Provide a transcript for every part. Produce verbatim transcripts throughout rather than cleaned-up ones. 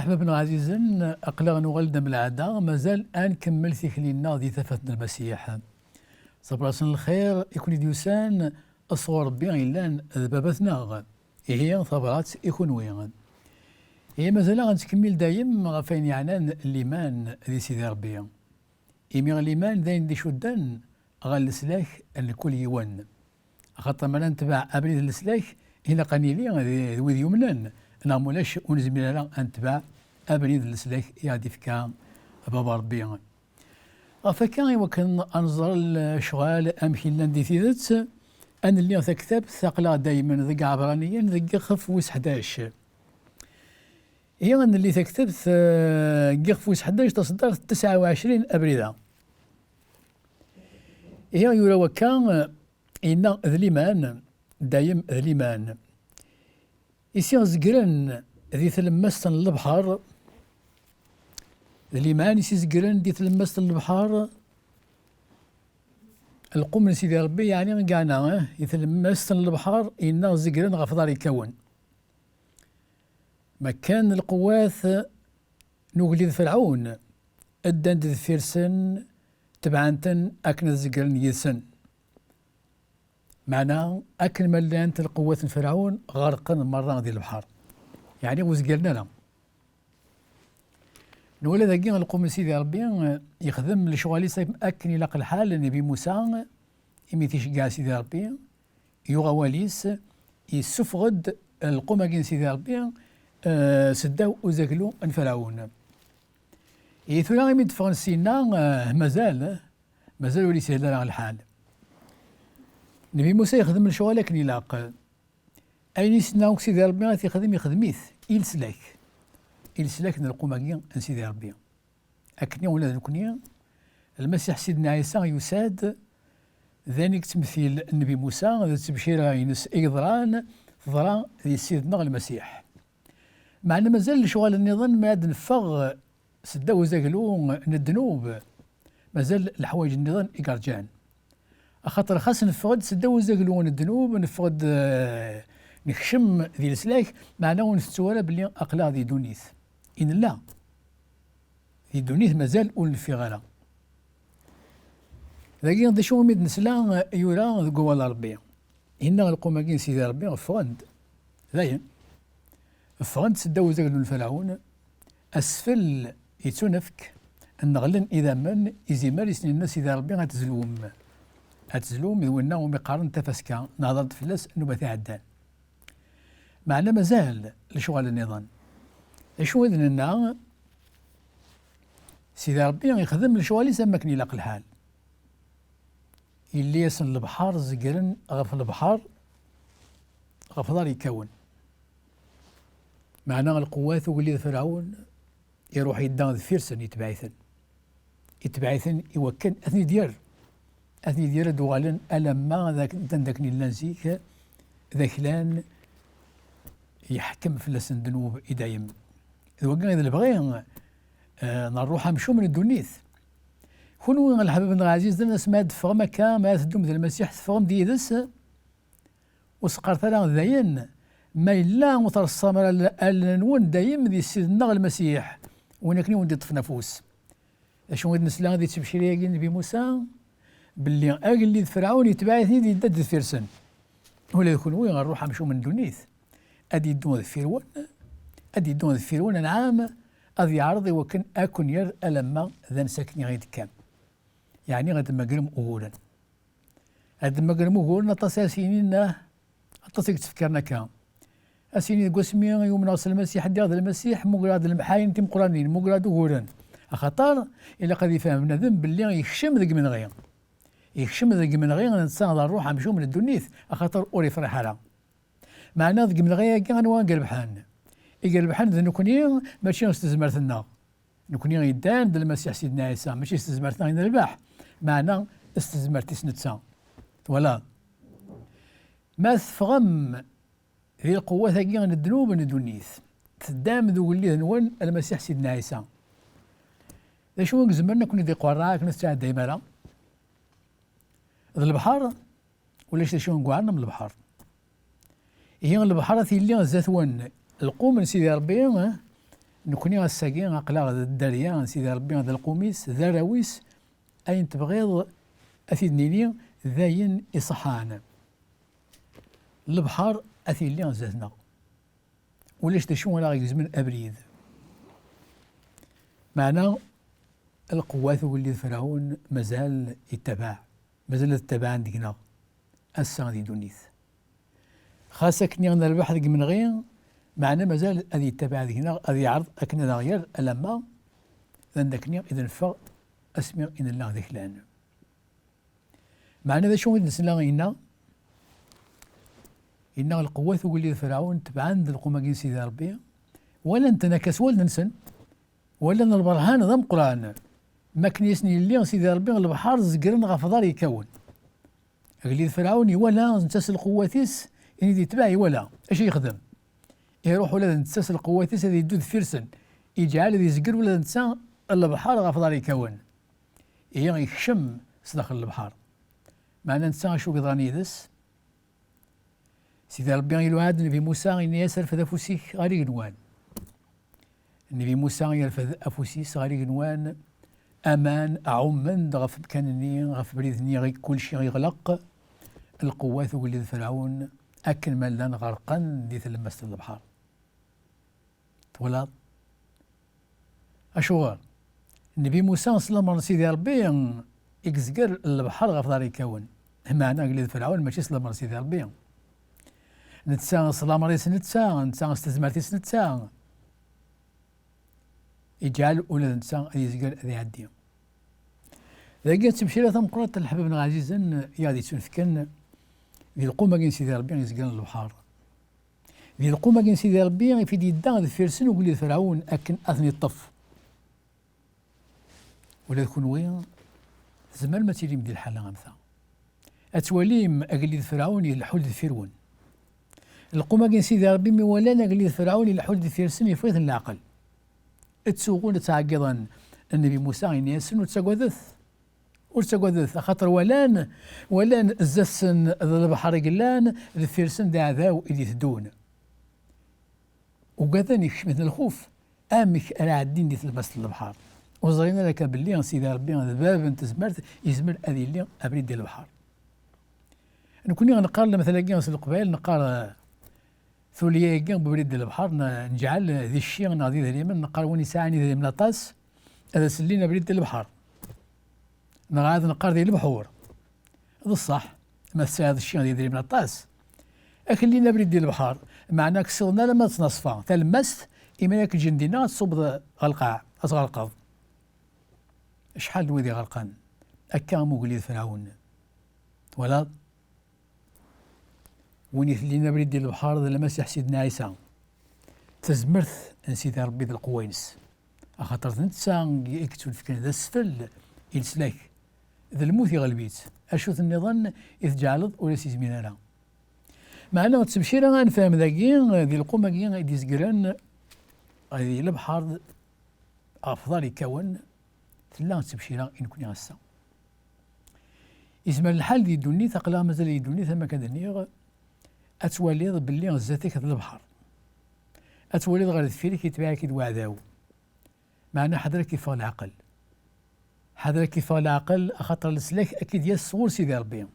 Ḥbab-nneɣ ɛzizen, aql-aɣ nuɣal-d am lɛada, mazal ad nkemmel tikli-nneɣ di tafat n Lmasiḥ. Tabrat n lxir i ken-id-yusan sɣur Ṛebbi yellan d Baba-tneɣ. Ihi, tabrat i kunwi. Ihi, mazal-aɣ nettkemmil dayem ɣef wayen yeɛnan liman di Sidi Ṛebbi. Imi liman d ayen d-icudden ɣer leslak n kul yiwen. Axaṭer mi ara netbeɛ abrid n leslak, ilaq ad nili d, d wid yumnen, neɣ mulac ur nezmir ara ad netbeɛ abrid n leslak i aɣ-d-ifka Baba Ṛebbi. Ɣef akka, i wakken ad nẓer lecɣal amek i llan di tidet, ad nelli taktabt aql-aɣ daymen deg Iɛebraniyen deg ixef wis ḥdac. Ihi ad nelli taktabt, eh, deg ixef wis ḥdac, taṣeddart tesɛa u ɛecrin, abrid-a. Ihi yura wakka, eh, yenna d liman, dayem d liman. I s-iɣ-zegren di tlemmast n lebḥer, d liman i s-izegren di tlemmast n lebḥer, lqum n Sidi Ṛebbi, yeɛni i yeɛna, eh, di tlemmast n lebḥer, yenna zegren ɣef uḍar yekkawen. Ma kkan lqewwat n ugellid Ferɛun, ddan-d deffir-sen, tebɛen-ten akken ad zegren yid-sen. Meɛna, akken ma llant lqewwat n Ferɛun, ɣerqen merra di lebḥer. Yeɛni, ur zegren ara. Nwala dagi lqum n Sidi Ṛebbi, eh, yexdem lecɣal-is akken ilaq lḥal. Nnbi Musa, imi t-iceggeɛ Sidi Ṛebbi, yuɣ awal-is, yessufeɣ-d lqum-agi n Sidi Ṛebbi, eh, seddaw uzaglu n Ferɛun. I tura imi d-ffɣen syenna, eh, mazal, mazal ur yeshil ara lḥal. Nnbi Musa yexdem lecɣal akken ilaq. Ayen i s-yenna akk Sidi Ṛebbi ad t-ixdem, ixdem-it i leslak. I leslak n lqum-agi n Sidi Ṛebbi. Akken ula d nekni, Lmasiḥ Sidna Ɛisa yusa-d, d ayen i yettmetil Nnbi Musa, d ttebcira-ines i yeḍran, teḍra di Ssid-nneɣ Lmasiḥ. Meɛna mazal lecɣal nniḍen mi ad neffeɣ seddaw uzaglu n ddnub, mazal leḥwayeǧ nniḍen i yerǧan. Axaṭer xas neffeɣ-d seddaw uzaglu n ddnub, neffeɣ-d, eh, nekcem di leslak, meɛna ur ntettu ara belli aql-aɣ di ddunit. I nella. Di ddunit mazal ur neffiɣ ara. Dagi d acu umi d-nesla, eh, yura deg wawal n Ṛebbi. Inna lqum-agi n Sidi Ṛebbi ffɣen-d. Dayen. Ffɣen-d seddaw uzaglu n Ferɛun. Asfel yettunefk, nneɣlen idammen, izimer i sen-yenna Sidi Ṛebbi ad tezlum. Ad tezlum d winna umi qqaren tafaska, nehḍer-d fell-as nnubat iɛeddan. Meɛna mazal lecɣal nniḍen. D acu i d-nenna? Sidi Ṛebbi ixdem lecɣal-is am wakken ilaq lḥal. Yelli-yasen lebḥer, zegren ɣef lebḥer, ɣef uḍar yekkawen. Meɛna lqewwat, ugellid Ferɛun, iruḥ yedda deffir-sen, itbeɛ-iten. Itbeɛ-iten i wakken ad ten-id-yerr. Ad ten-id-yerr ad uɣalen alamma d ak-, d anda akken i llan zik, d aklan, yeḥkem fell-asen ddnub i dayem. D wagi i d lebɣi, eh, n ṛṛuḥ amcum n ddunit. Kunwi, a leḥbab-nneɣ ɛzizen, asmi ad teffɣem akka, ma ad teddum d Lmasiḥ, teffɣem-d yid-s, ur s-qqaret ara dayen, ma yella ur treṣṣam ara al-, allen-nwen dayem di Ssid-nneɣ Lmasiḥ, win akken i wen-d-iṭṭfen afus. D acu i d-nesla di ttebcira-agi n Nnbi Musa? Belli agellid Ferɛun yetbeɛ-iten-id, yedda-d deffir-sen. Ula d kunwi, ṛṛuḥ amcum n ddunit, ad yeddu deffir-wen, ad yeddu deffir-wen, anɛam, ad yeɛreḍ i wakken ad ken-yerr alamma d ansi akken i d-tekkam. Yeɛni ad d-temmagrem uguren. Ad d-temmagrem uguren, aṭas ara s-yinin, ah, aṭas i yettfekkaren akka. Ad s-yini deg wasmi i umneɣ s Lmasiḥ, ddiɣ d Lmasiḥ, mmugreɣ-d lemḥayen timeqqranin, mmugreɣ-d uguren. Axaṭer ilaq ad yefhem bnadem belli yekcem deg imenɣi. Yekcem deg imenɣi netta d ṛṛuḥ amcum n ddunit, axaṭer ur yefriḥ ara. Meɛna deg imenɣi-agi anwa i irebḥen? I irebḥen d nekni, mačči s tezmert-nneɣ. Nekni yeddan d Lmasiḥ Sidna Ɛisa, mačči s tezmert-nneɣ i nerbeḥ, meɛna s tezmert-is netta. Twalaḍ? Ma teffɣem di lqewwat-agi n ddnub n ddunit, teddam d ugellid-nwen, Lmasiḥ Sidna Ɛisa, d acu i izemren ad ken-id-iqerreɛ akken ur tettɛeddayem ara? D lebḥer. Ulac d acu i iweɛren am lebḥer. Ihi lebḥer ad t-yelli zdat-wen, lqum n Sidi Ṛebbi, eh, Nekni ass-agi aql-aɣ d dderya n Sidi Ṛebbi, d lqum-is, d arraw-is. Ayen tebɣiḍ ad t-id-nini, d ayen iṣeḥḥan. Lebḥer ad t-yelli zdat-neɣ. Ulac d acu ara ɣ-igezmen abrid. Meɛna lqewwat ugellid Ferɛun mazal yettabaɛ, mazal ad ttabaɛen deg-neɣ ass-a di ddunit. Xas akken i nerbeḥ deg imenɣi, meɛna mazal ad yettabaɛ deg-neɣ, ad yeɛreḍ akken ad aɣ-yerr alamma d anda akken i d-neffeɣ asmi i nella d aklan. Meɛna d acu i d-nesla yenna? Yenna lqewwat ugellid Ferɛun tebɛen-d lqum-agi n Sidi Ṛebbi, walan-ten akka s wallen-nsen, walan lberhan d ameqqran, mi akken i asen-yelli Sidi Ṛebbi lebḥer zegren ɣef uḍar yekkawen. Agellid Ferɛun iwala netta s lqewwat-is, ini d-yetbeɛ iwala. Acu yexdem? Iruḥ ula d netta s lqewwat-is ad yeddu deffir-sen, iǧɛel ad yezger ula d netta lebḥer ɣef uḍar yekkawen. Ihi ikcem s daxel lebḥer. Meɛna netta acu yeḍran yid-s? Sidi Ṛebbi iluɛa-d Nnbi Musa, yenna-yas rfed afus-ik ɣer igenwan. Nnbi Musa yerfed afus-is ɣer igenwan, aman ɛummen-d ɣef umkan-nni, ɣef ubrid-nni, kulci iɣleq. Lqewwat ugellid Ferɛun akken ma llan ɣerqen di tlemmast n lebḥer. Twalaḍ? Acuɣer? Nnbi Musa s lamer n Sidi Ṛebbi i yezger lebḥer ɣef uḍar yekkawen. Meɛna agellid Ferɛun mačči s lamer n Sidi Ṛebbi. Netta s lamer-is netta, netta s tezmert-is netta, iǧɛel ula d netta ad yezger ad iɛeddi. Dagi d tamsira tameqqrant n leḥbab-nneɣ ɛzizen i aɣ-d-yettunefken di lqum-agi n Sidi Ṛebbi yezgren lebḥer. Di lqum-agi n Sidi Ṛebbi, ifi d-yedda deffir-sen ugellid Ferɛun akken ad ten-iṭṭef. Ula d kunwi tzemrem ad tilim di lḥala am ta. Ad twalim agellid Ferɛun ileḥḥu-d deffir-wen. Lqum-agi n Sidi Ṛebbi mi walan agellid Ferɛun ileḥḥu-d deffir-sen, yeffeɣ-iten leɛqel. Ttsuɣun, ttɛeggiḍen Nnbi Musa, yenna-yasen ur ttagadet. Ur ttagadet, axaṭer walan, walan zdat-sen d lebḥer i yellan, deffir-sen d aɛdaw i d-iteddun. Ugaden, ikcem-iten lxuf, amek ara ɛeddin di tlemmast n lebḥer? Ur ẓrin ara akka belli Sidi Ṛebbi d bab n tezmert, yezmer ad yelli abrid di lebḥer. Nekni neqqar lemtel-agi s Leqbayel, neqqar, eh, tulya-agi n ubrid di lebḥer, n-, neǧɛel di cci neɣ d idrimen, neqqar win yesɛan idrimen aṭas, ad as-llin abrid di lebḥer. Neɣ ad neqqar di lebḥur. D ṣṣeḥ, ma tesɛiḍ cci d idrimen aṭas, ad k-llin abrid di lebḥer, meɛna ad k-ssiwḍen alamma d ttnaṣfa, talemmast, imi ara k-ǧǧen dinna ad tṣubbeḍ ɣer lqaɛ, ad tɣerqeḍ. Acḥal n wid iɣerqen akka am ugellid Ferɛun. Twalaḍ? Win itelin abrid di lebḥer d Lmasiḥ Sidna Ɛisa. Tazmert n Sidi Ṛebbi d lqewwa-ines. Axaṭer d netta i yettunefken d asfel i leslak, d lmut iɣleb-itt. Acu-t nniḍen i tǧeɛleḍ ur as-izmir ara? Meɛna d ttebcira ad nefhem dagi, di lqum-agi i d-izegren di lebḥer ɣef uḍar yekkawen, tella d ttebcira i nekni ass-a. Yezmer lḥal di ddunit, aql-aɣ mazal di ddunit, am akken d-nniɣ, ad twaliḍ belli zdat-k d lebḥer. Ad twaliḍ ɣer deffir-ik yetbeɛ-ik-id weɛdaw. Meɛna ḥader ad k-iffeɣ leɛqel. Ḥader ad k-iffeɣ leɛqel, axaṭer leslak ad k-id-yas sɣur Sidi Ṛebbi.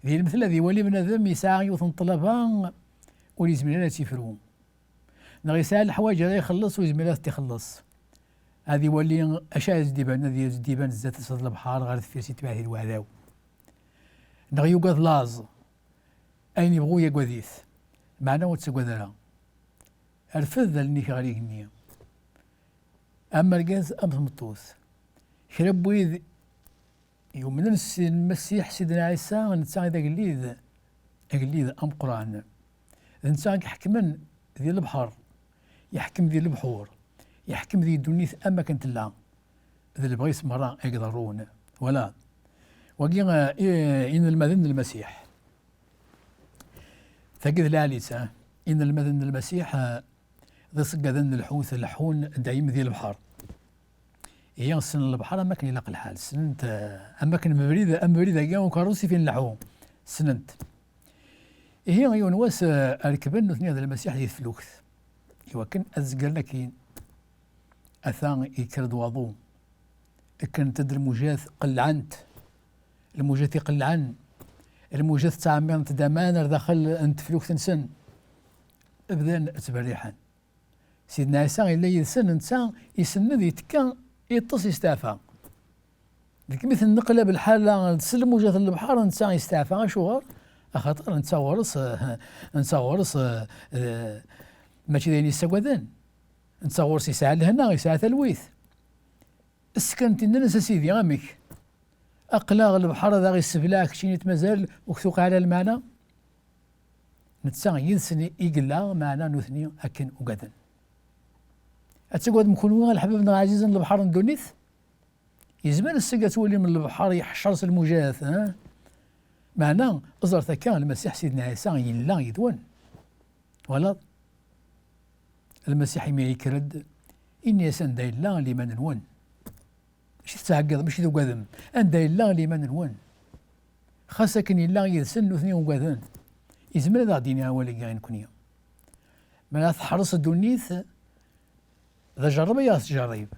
Di lemtel, ad iwali bnadem yesɛa yiwet n ṭṭlaba ur yezmir ara ad tt-ifru. Neɣ yesɛa leḥwayeǧ ara ixelleṣ ur yezmir ad t-ixelleṣ. Ad iwali acu ara s-d-iban, ad s-d-iban zdat-s d lebḥer, ɣer deffir-s yetbeɛ-it-id weɛdaw. Neɣ yugad laẓ, ayen yebɣu yagad-it, meɛna ur ttagad ara. Rfed allen-ik ɣer igenni. Am argaz, am tmeṭṭut. Kra n wid yumnen s Lmasiḥ Sidna Ɛisa, netta i d agellid, agellid ameqqran. D netta i iḥekmen di lebḥer, yeḥkem di lebḥur, yeḥkem di ddunit am akken tella. D lebɣi-s merra i iḍerrun. Twalaḍ? Wagi, eh, i, inelmaden n Lmasiḥ. Tagi d lɛali-tt, eh? Inelmaden n Lmasiḥ, eh, d iṣeggaden n lḥut, leḥḥun dayem di lebḥer. Ihi ssnen lebḥer am akken ilaq lḥal. Ssnen-t, eh, am akken mebrid, am mebrid-agi ukerrus i fin leḥḥu. Ssnen-t. Ihi yiwen wass, eh, rekben nutni d Lmasiḥ di teflukt. Iwakken ad zegren akkin. Ata yekker-d waḍu. Kkrent-d lmujat, qellɛent. Lmujat iqellɛen. Lmujat ttɛemmirent-d aman ar daxel n teflukt-nsen. Bdan ttberriḥen. Sidna Ɛisa yella yid-sen, netta isenned, yettekka, yeṭṭes, yesteɛfa. Deg mi tenneqlab lḥala s lmujat n lebḥer, netta yesteɛfa. Acuɣer? Axaṭer netta ɣur-s, eh, netta ɣur-s, eh, eh, mačči d ayen yessagaden. Netta ɣur-s yesɛa lehna, yesɛa talwit. Ssekren-t-id, nnan-as: "A Sidi, amek? Aql-aɣ lebḥer ad aɣ-issebleɛ, keččini mazal ur k-tuqiɛ ara lmeɛna?" Netta yid-sen i yella, meɛna nutni akken ugaden. Ad tagadem kenwi a leḥbab-nneɣ ɛzizen lebḥer n ddunit? Yezmer ass-agi ad twalim lebḥer yeḥcer s lmujat, eh? Meɛna, ẓret akka, Lmasiḥ Sidna Ɛisa yella yid-wen. Twalaḍ? Lmasiḥ imi yekker-d, ini-as: "Anda yella liman-nwen?" Mačči tettɛeggiḍem, mačči tugadem. "Anda yella liman-nwen?" Xas akken yella yid-sen, nutni ugaden. Yezmer ad aɣ-d-yini awal-agi i nekni. Mi ara teḥreṣ ddunit, d ajerreb ay aɣ-tettjerrib.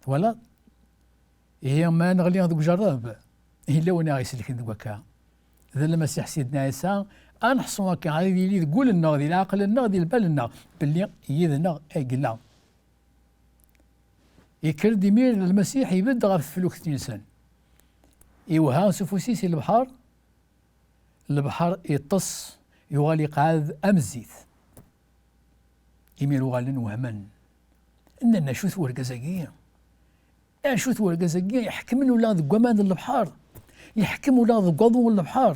Twalaḍ? Ihi, ma neɣli deg ujerreb, yella win aɣ-iselken deg wakka. D Lmasiḥ Sidna Ɛisa, ad neḥṣu akka, ad yili deg wul-nneɣ, di leɛqel-nneɣ, di lbal-nneɣ, belli yid-neɣ ay yella. Yekker-d imir Lmasiḥ, ibedd ɣef teflukt-nsen. Iwehha s ufus-is i lebḥer, lebḥer iṭṭes, yuɣal iqɛed am zzit. Imir uɣalen wehmen. Nnan: "Acu-t wergaz-agi? Acu-t wergaz-agi? Iḥekmen ula deg waman n lebḥer. Iḥekkem ula deg waḍu n lebḥer."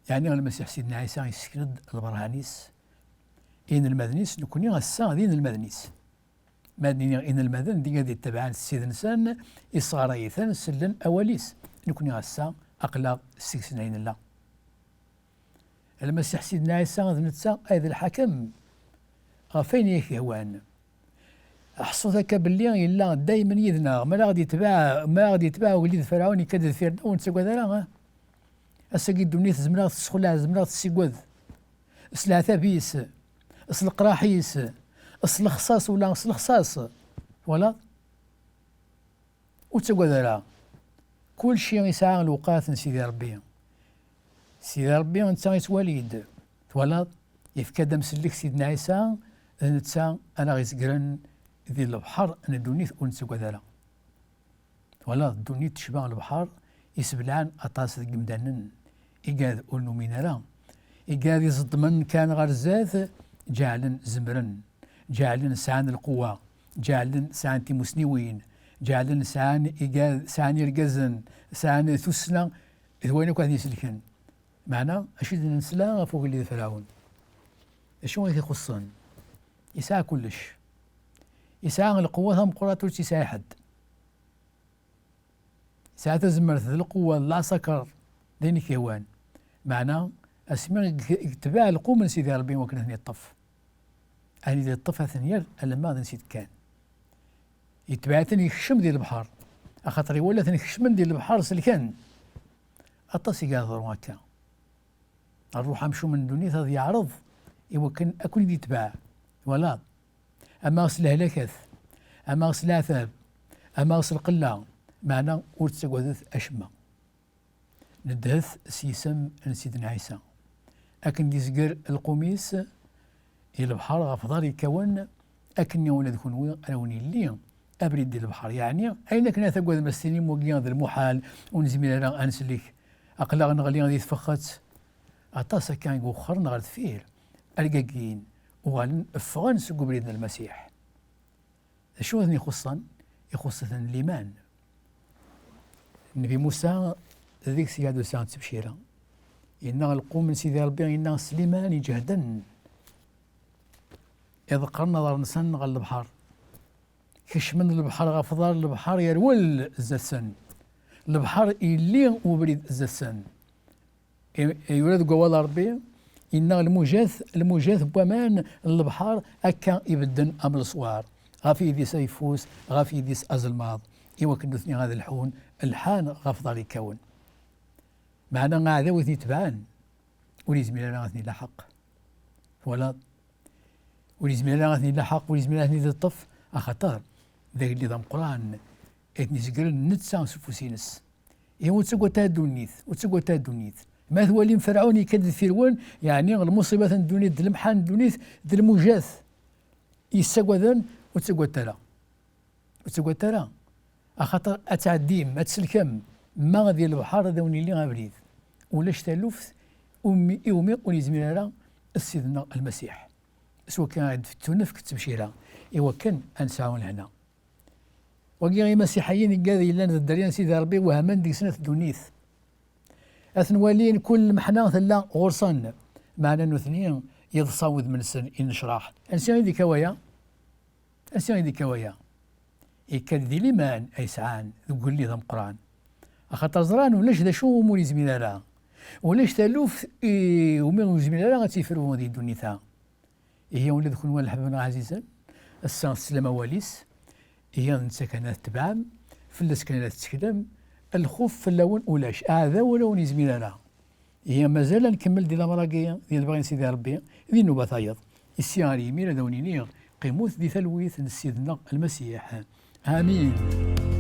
Yeɛni Lmasiḥ Sidna Ɛisa yessken-d lberhan-is i inelmaden-is, nekni ass-a d inelmaden-is. Ma d-nini inelmaden, d igad itebɛen Ssid-nsen, isɣaray-iten, sellen awal-is. Nekni ass-a, aql-aɣ seg-sen ay nella. Lmasiḥ Sidna Ɛisa d netta ay d lḥakem ɣef wayen i ak-yehwan. Ḥṣut akka belli yella daymen yid-neɣ. Ma aɣ-d-yetbeɛ, ma aɣ-d-yetbeɛ ugellid Ferɛun, ikka-d deffir-nneɣ, ur nettagad ara, ah. Ass-agi ddunit zemreɣ tessexleɛ, zemreɣ tessigad. S leɛtab-is, s leqraḥ-is, s lexṣaṣ ula s lexṣaṣ. Twalaḍ? Ur ttagad ara. Kulci yesɛa lewqat n Sidi Ṛebbi. Sidi Ṛebbi netta yettwali-d. Twalaḍ? Yefka-d amsellek Sidna Ɛisa, d netta ara ɣ-izegren di lebḥer n ddunit ur nettagad ara. Twalaḍ, ddunit tecba lebḥer, iseblaɛen aṭas deg yimdanen, igad ur numin ara, igad iẓeddmen kan ɣer zdat, ǧeɛlen zemren, ǧeɛlen sɛan lqewwa, ǧeɛlen sɛan timusniwin, ǧeɛlen sɛan igad, sɛan irgazen, sɛan tussna, d wayen akk ad ten-iselken. Meɛna, acu i d-nesla ɣef ugellid Ferɛun? D acu i t-ixuṣṣen? Yesɛa kullec. Yesɛa lqewwa tameqqrant ur tt-yesɛi ḥedd. Yesɛa tazmert d lqewwa d leɛṣaker d ayen i k-yehwan. Meɛna, asmi i yetbeɛ lqum n Sidi Ṛebbi wakken ad ten-yeṭṭef. Ayen i d-yeṭṭef ad ten-yerr alamma d ansi d-kkan. Yetbeɛ-iten yekcem di lebḥer, axaṭer iwala-ten kecmen di lebḥer selken. Aṭas i yeḍru akka. Ṛṛuḥ amcum n ddunit ad yeɛreḍ i wakken ad ken-id-yetbeɛ. Twalaḍ? Ama s lehlakat, ama s leɛtab, ama s lqella, meɛna ur ttagadet acemma. Nedhet s yisem n Sidna Ɛisa. Akken d-izger lqum-is i lebḥer ɣef uḍar yekkawen, akken ula d kenwi ara wen-yelli abrid di lebḥer. Yeɛni, ayen akken ara tagadem, ad s-tinim wagi d lmuḥal, ur nezmir ara ad neslek, aql-aɣ neɣli di tfexxet. Aṭas akka i iwexxren ɣer deffir, argagin, uɣalen ffɣen seg ubrid n Lmasiḥ. D acu i ten-ixuṣṣen? Ixuṣṣ-iten liman. Nnbi Musa, deg-s i d-tusa ttebcira. Yenna lqum n Sidi Ṛebbi, yenna s liman iǧehden. Iḍeqqren aḍar-nsen ɣer lebḥer. Kecmen lebḥer ɣef uḍar, lebḥer yerwel zdat-sen. Lebḥer yelli ubrid zdat-sen. I-, yura deg wawal n Ṛebbi, yenna lmujat, lmujat n waman n lebḥer akka ibedden am leṣwar, ɣef yidis ayeffus, ɣef yidis azelmaḍ, i wakken nutni ad lḥun, lḥan ɣef uḍar yekkawen. Meɛna aɛdaw i ten-itebɛen, ur yezmir ara ad ten-ilaḥeq. Twalaḍ? Ur yezmir ara ad ten-ilaḥeq, ur yezmir ara ad ten-id-iṭṭef, Axaṭer d agellid ameqqran i ten-izegren netta s ufus-ines. Ihi ur ttaggadet ara ddunit, ur ttaggadet ara ddunit. Ma twalim Ferɛun yekka-d deffir-wen, yeɛni lmuṣibat n ddunit, d lemḥan n ddunit, d lmujat yessagaden, ur ttaggadet ara. Ur ttaggadet ara. Axaṭer ad tɛeddim, ad tselkem, ma di lebḥer ad awen-yili abrid. Ulac taluft umi, iwumi ur yezmir ara Ssid-nneɣ Lmasiḥ. S wakken ad d-tettunefk ttebcira, i wakken ad nesɛu lehna. Wagi imasiḥiyen igad yellan d dderya n Sidi Ṛebbi, wehmen deg-sen at ddunit. Ad ten-walin kul lmeḥna tella ɣur-sen, meɛna nutni yeḍsa wudem-nsen i nnecraḥ. Ansi i d-ikka waya? Ansi i d-ikka waya? Ikka-d di liman ay sɛan deg ugellid ameqqran. Axaṭer ẓran ulac d acu umi ur yezmir ara. Ulac taluft i umi ur yezmir ara ad tt-yefru di ddunit-a. Ihi ula d kenwi a leḥbab-nneɣ ɛzizen, ass-a teslam awal-is, ihi d netta kan ad tetebɛem, fell-as kan ad tetteklem, lxuf fell-awen ulac, aɛdaw ur awen-yezmir ara. Ihi mazal ad nkemmel di lamer-agi, di lebɣi n Sidi Ṛebbi, di nnuba tayeḍ. Issi ar yimir ad awen-iniɣ, qimut di talwit n Ssid-nneɣ Lmasiḥ. Amin.